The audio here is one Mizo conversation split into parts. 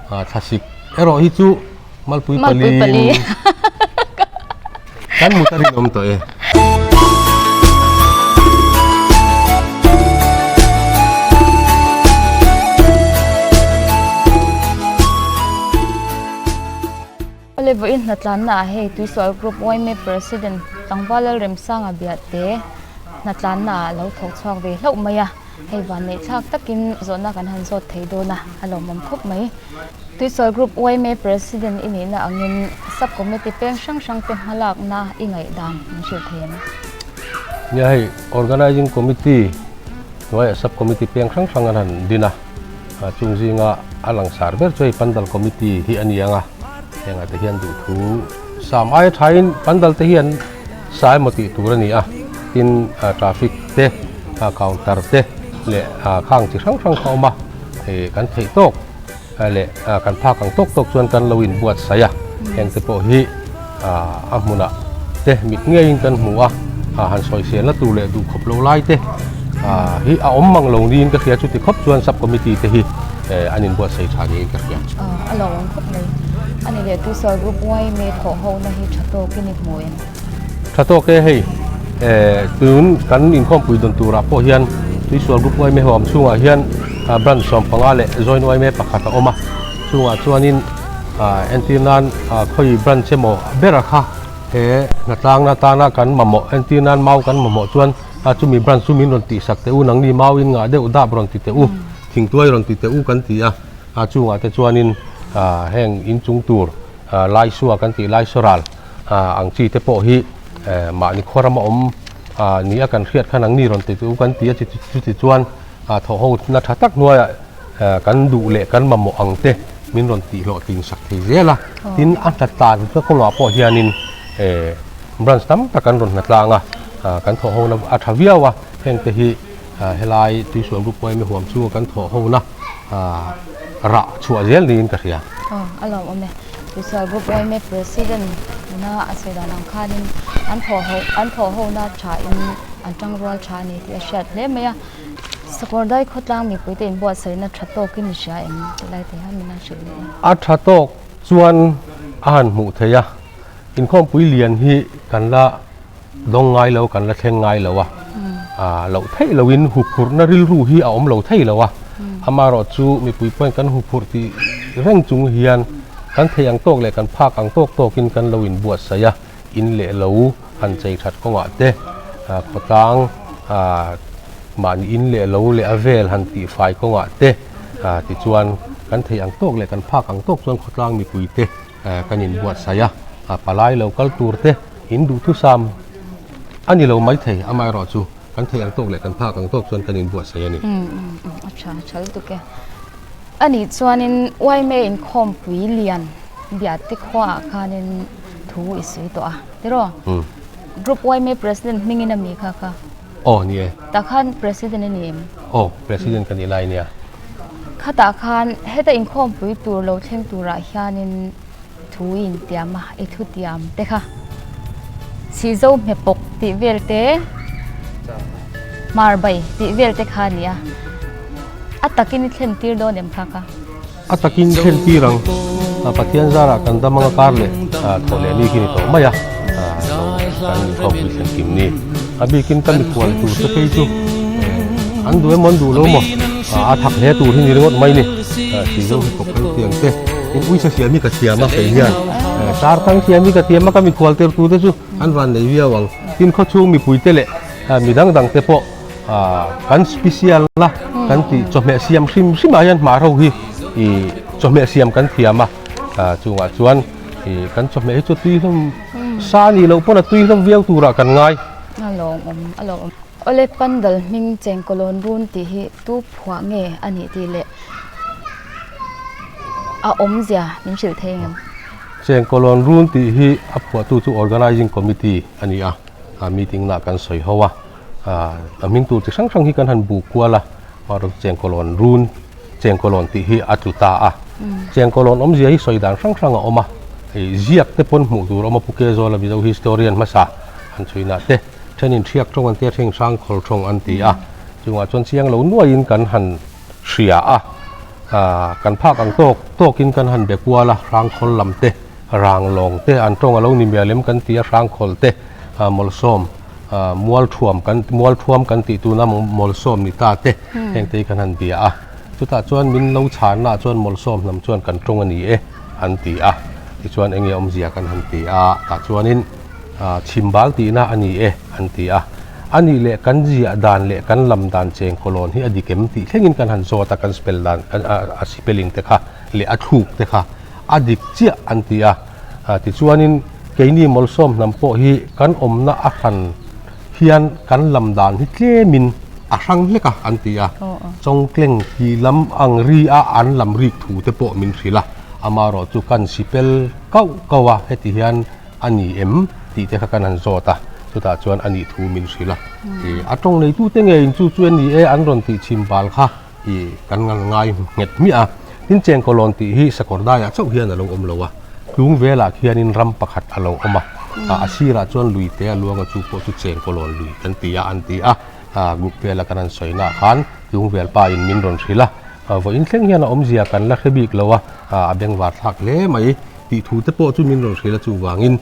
Thlasik erawh hi chu malpui pali kan mut a rinawm tawh e. Awle vawiin hnatlanna ah hei Tuisual Group yma President Tlangval Lalremsanga biahte hnatlanna ah lo thawk chhuak ve hlauh mai a. Hei vanneih thlak takin zawhna kan han zawt thei dawn a, a lawmawm khawp mai. Tuisual Group yma President i nihna angin Sub Committee peng hrang hrang te hmalakna i ngaihdan min hrilh thei em? Nia hei Organising Committee hnuaiah Sub Committee peng hrang hrang an han din a, chung zinga a langsar ber chu hei Pandal Committee hi a ni ang a, hengah te hian duhthu sam aia thain Pandal te hian sa emaw tih tur a ni a, tin traffic te counter te leh khang chi hrang hrang kha a awm a, ih kan theih tawk leh kan phak ang tawk tawk chuan kan lo inbuatsaih a, heng te pawh hi a hmunah te mit ngeiin kan hmu a, han sawiselna tur leh duhkhawp lo lai te hi a awm mang lo niin ka hria chuti khawp chuan sub committee te hi an inbuatsaih tha niin ka hria. A lo awm khawp mai. A ni leh Tuisual Group yma thawh hona hi tha tawkin i hmu em? Tha tawk e hei tun kan inkhawmpui dawn turah pawh hian Tuisual Group yma ho awm chhungah hian branch 15 leh joint yma pakhat a awm a, chungah chuanin entir nan khawi branch emaw bera kha he hnatlangna atana kan mamawh entir nan mau kan mamawh chuan chumi branch chu min rawn tihsak teh u nangni mau in ngah deuh dap rawn ti teh u thingtuai rawn ti teh u kan ti a. A chungah te chuanin heng inchung tur Laisua kan tih Laisoral ang chi te pawh hi mahni khaw rama awm ni a kan hriat khan ang ni rawn ti chu kan ti a chuti chuan thawh ho na tha tak hnuaiah kan duh leh kan mamawh ang te min rawn tih hlawhtling sak thei zel a. Tin a hna tlan ka kawngah pawh hianin branch tam tak an rawn hna tlang a, kan thawh ho na a tha viau a, heng te hi Helai Tuisual Group yma huam chunga kan thawh hona rah chhuah zel niin ka hria. Aw, a lawmawm e. Tuisual Group yma President na a sawi dan ang khanin an thawh ho an thawh hona thain an tangrual tha a ni tih a hriat hle mai a. Sakawrdai khawtlang mipuite inbuatsaihna tha tawkin i hria em? Ti lai te hian min han hrilh leh a. A tha tawk chuan a han hmuh theih a, inkhawmpui lian hi kan la Dawng ngai lo kan la thleng ngai lo a, loh theih loin huphurhna rilru hi a awm lo thei lo a, amaherawh chu mipui pawhin kan huphurh tih reng chung hian kan theih ang tawk leh kan phak ang tawk tawkin kan lo inbuatsaih a, in leh lo han chei that kawngah te, khawtlang mahni in leh lo leh a vel han tihfai kawngah te tichuan kan theih ang tawk leh kan phak ang tawk chuan khawtlang mipui te Kan inbuatsaih a, palai lo kal tur te in duhthusam a ni lo maithei, amaherawh chu kan theih ang tawk leh kan phak ang tawk chuan kan inbuatsaih a ni. A tha tha lutuk e. A nih chuanin yma inkhawmpui lian Biate khuaah khanin thu i sawi tawh a, tiraw? Group yma President hmingin a mi kha kha? Aw ni e. Tah khan President a ni em? Aw, President ka nih lai nia. Khatah khan heta inkhawmpui tur lo thleng turah hianin thu i intiam a, i thu tiam te kha Sihzo hmepawk tih vel te, Hmar bai tih vel te kha a ni a. A takin i thlen tir dawn em kha kha? A takin thlen tir ang. Pathian zarah kan dam anga kar leh thawh leh ni khi ni tawh mai a, lo kan inkhawmpui thlen kim ni. A bikin ka mikhual tur te phei chu an duh emaw an duh lo maw a thak hle tur hi ni ringawt mai ni. Sihzo hi kawp kan tiang te, in uisa siam hi ka thiam a kei hian tar tang siam hi ka thiam a ka mikhual tir tur te chu an van nei viau ang. Tin khawchhung mipui te leh midang dang te pawh Kan special la kan tih chawhmeh siam hrim hrim ah hian hmar ho hi ih chawhmeh siam kan thiam a chungah chuan ih kan chawhmeh hi chu tui hlawm sa a nih loh pawn a tui hlawm viau turah kan ngai. A lawmawm a lawmawm. Awle Pandal hming Chengkawlawn run tih hi tu phuah nge a nih tih leh a awmzia min hrilh thei ang em? Chengkawlawn run tih hi a phuahtu chu Organising Committee a ni a, meeting nah kan sawi ho a. A hming tur chi hrang hrang hi kan han buh kual a, mahro Chengkawlawn run, Chengkawlawn tih hi a tlu ta a. Chengkawlawn awmzia hi sawi dan hrang hrang a awm a, hei ziak te pawn hmuh tur a awm a, Pu Kezawla Mizo historian hmasa han chhuinah te thenin Thiak tawng an ti a, then Hrangkhawl tawng an ti a, chungah chuan chiang lo nuaiin kan han hria a. Kan phak ang tawk tawkin kan han be kual a, hrangkhawl lam te, rang lawng te, an tawng a lo ni mial em kan ti a, hrangkhawl te, mawlsawm, mualthuam kan mualthuam kan tih tuna mawlsawm ni ta te heng te hi kan han bia a. Chutah chuan min lo chhanna ah chuan mawlsawm hnam chuan kan tawng a ni e an ti a, tichuan enge awmzia kan han ti a, tah chuanin chhimbal tihna a ni e an ti a. A nih leh kan ziah dan leh kan lam dan cheng kawlawn hi a dik em tih thlengin kan han zawt a, kan spell dan a spelling te kha leh a thluk te kha a dik chiah an ti a. Tichuanin keini mawlsawm hnam pawh hi kan awmna a hran hian kan lam dan hi tlemin a hrang hlek a an ti a. Chawngtleng tih lam ang ri a an lam rik thu te pawh min hrilh a, amaherawhchu chu kan sipel kauh kauh a heti hian a ni em tih te kha kan han zawt a, chutah chuan a nih thu min hrilh a. Ih a tawng neitute ngeiin chu chu a ni e an rawn tih chhim bal kha ih kan ngan ngai nghet hmiah a. Tin Chengkawlawn tih hi Sakawrdaiah chauh hian a lo awm lo a, tlung velah khianin ram pakhat a lo awm a, a sirah chuan lui te a luang a chu pawh chu Chengkawlawn lui kan ti a an ti a, group vela kan han sawinaah khan tlung vel pa in min rawn hrilh a, vawiin thleng hian a awmzia kan la hre bik lo a, a bengvar thlak hle mai. Tih thu te pawh chu min rawn hrilh a chuvangin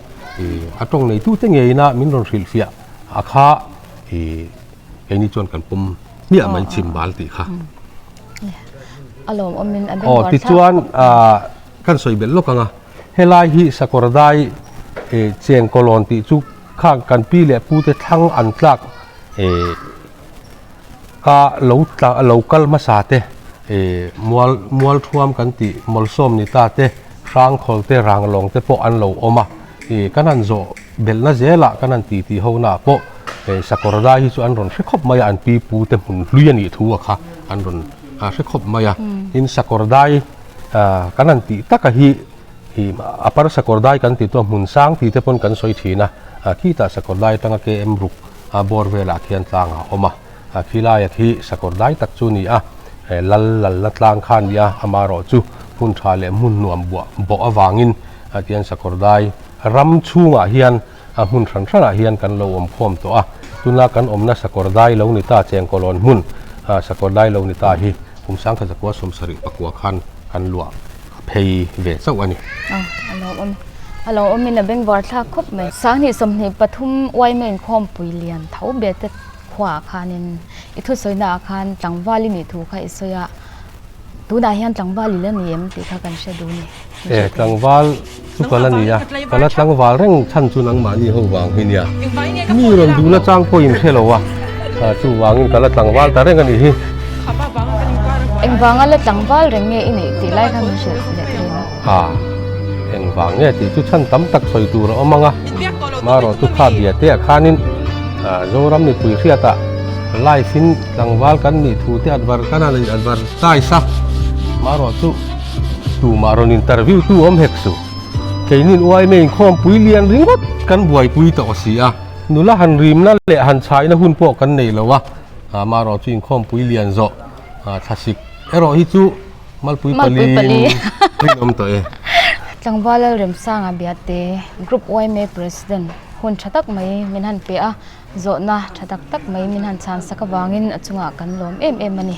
ih a tawng neitu te ngeina min rawn hrilh fiah a kha ih keini chuan kan pawm hmiah mai chhim bal tih kha. A lawmawmin a bengvar thlak. Aw tichuan ah kan sawi belh lawk ang a, helai hi Sakawrdai ih Chengkawlawn tih chu khang kan pi leh pu te thlang an tlak ih Ka lo tla lo kal hmasa te ih mual mual thuam kan tih mawlsawm ni ta te hrangkhawl te ranglawng te pawh an lo awm a ih kan han zawh belhna zelah kan han titi ho naah pawh ih sakawr dai hi chu an rawn hre khawp mai a an pi pu te hmun hlui a nih thu a kha an rawn hre khawp mai a tin sakawr dai ah kan han tih taka hi ih a par sakawr dai kan tih chuan hmun sang tih te pawn kan sawi thin a khitah sakawr dai atanga km ruk a bawr velah khian tlang a awm a, a khi laia khi sakawr dai tak chu a ni a, he lal lalna tlang kha a ni a, amaherawh chu hmun tha leh hmun nuam buah bawh avangin a tihian sakawr dai ram chhungah hian a hmun hran hranah hian kan lo awm khawm tawh a, tuna kan awmna sakawr dai lo ni ta Chengkawlawn hmun sakawr dai lo ni ta hi kum sangkhat zakua 70 pakua khan kan luah phei ve chauh a ni. Aw, a lo awm a lo awmin a bengvar thlak khawp mai. Sanghnih 23 uaima inkhawmpui lian tho be te khuaah khanin i thusawi naah khan tlangval i nih thu kha i sawi a, tunah hian tlangval i la ni em tih kha kan hre duh ni. E, tlangval chu ka la ni a, ka la tlangval reng chhan chu nangmahni ho vang hi nia. Mi rawn duhna chang pawh in hre lo a, chuvangin ka la tlangval ta reng a nih hi. Engvanga la tlangval reng nge i neih tih lai kha min hrilh leh thei maw? Ha, engvang nge tih chu chhan tam tak sawi tur a awm ang a, marawh chu kha bia te ah khanin Zoram mipui hriatah live in tlangval kan nih thu te adver kan han in advertise a, marawh chu tumah rawn interview tu awm hek suh. Keinin uaime inkhawmpui lian ringawt kan buaipui tawh si a, nula han rimna leh han chhaihna hun pawh kan nei lo a. Amaherawh chu inkhawmpui lian zawh thlasik erawh hi chu malpui pali rinawm tawh e. Tlangval Lalremsanga Biate, Group yma President hun tha tak mai min han pe a, zawhna tha tak tak mai min han chhansak avangin a chungah kan lawm em em a ni.